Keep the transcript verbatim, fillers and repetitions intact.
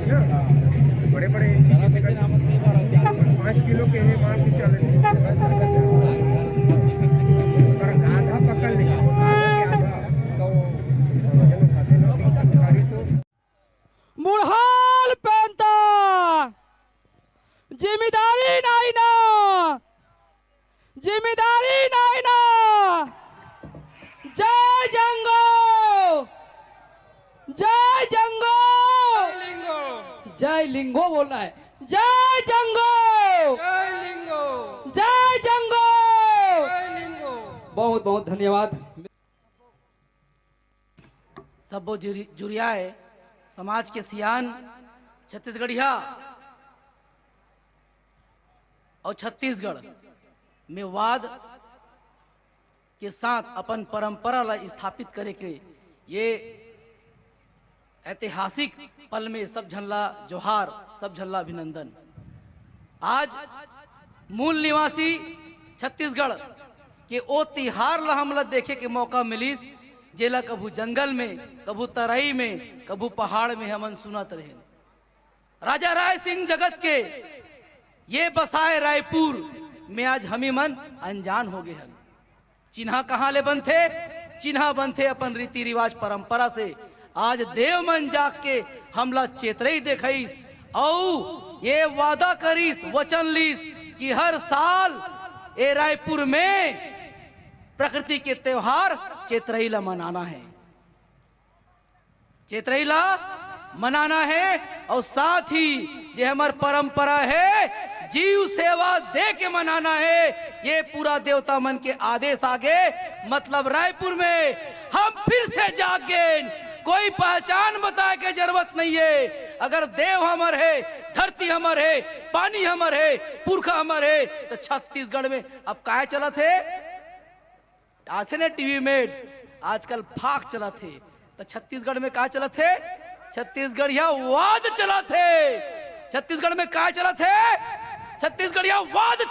बड़े बड़े पाँच किलो के ही माल के चले थे। पर आधा पकड़ ले, आधा के आधा। तो चलो, खाते ना, गाड़ी तो बुढ़ाल पेंता, जिम्मेदारी नाही ना, जिम्मेदारी नाही ना। जय जंगो, जय जंगो, लिंगो। जय लिंगो बोलना है। जय जंगो, जय लिंगो। जय जंगो। जय लिंगो। बहुत बहुत धन्यवाद। सब्बो जुरि-, जुरियाए समाज के सियान छत्तीसगढ़िया और छत्तीसगढ़ में वाद के साथ अपन परंपरा ला स्थापित करे के ये ऐतिहासिक पल में सब झन ला जोहार, सब झन ला अभिनंदन। आज मूल निवासी छत्तीसगढ़ के ओ तिहार ला हमला देखे के मौका मिलिस, जेला कभू जंगल में, कभू तरई में, कभू पहाड़ में हमन सुनत रहेन। राजा राय सिंह जगत के ये बसाए रायपुर में आज हमी मन अनजान हो गए हन। चिन्हा कहाँ ले बनथे? चिन्हा बनथे अपन रीति रिवाज परंपरा से। आज देव मन जाग के हमला चेतरई देखइस, अउ ये वादा करिस, वचन लिस कि हर साल ए रायपुर में प्रकृति के त्योहार चेतरई ला मनाना है। चेतरई ला मनाना है और साथ ही जे हमर परंपरा है, जीव सेवा दे के मनाना है। ये पूरा देवता मन के आदेश आगे, मतलब रायपुर में हम फिर से जाग गेन। कोई पहचान बताए के जरूरत नहीं है। अगर देव हमर है, धरती हमर है, पानी हमर है, पुरखा हमर है, तो छत्तीसगढ़ में अब काय चलत है? आथे ने टीवी में आजकल फाक चलत हे, त छत्तीसगढ़ में का चलत हे? छत्तीसगढ़िया वाद चलत हे। छत्तीसगढ़ में का चलत हे? छत्तीसगढ़िया वाद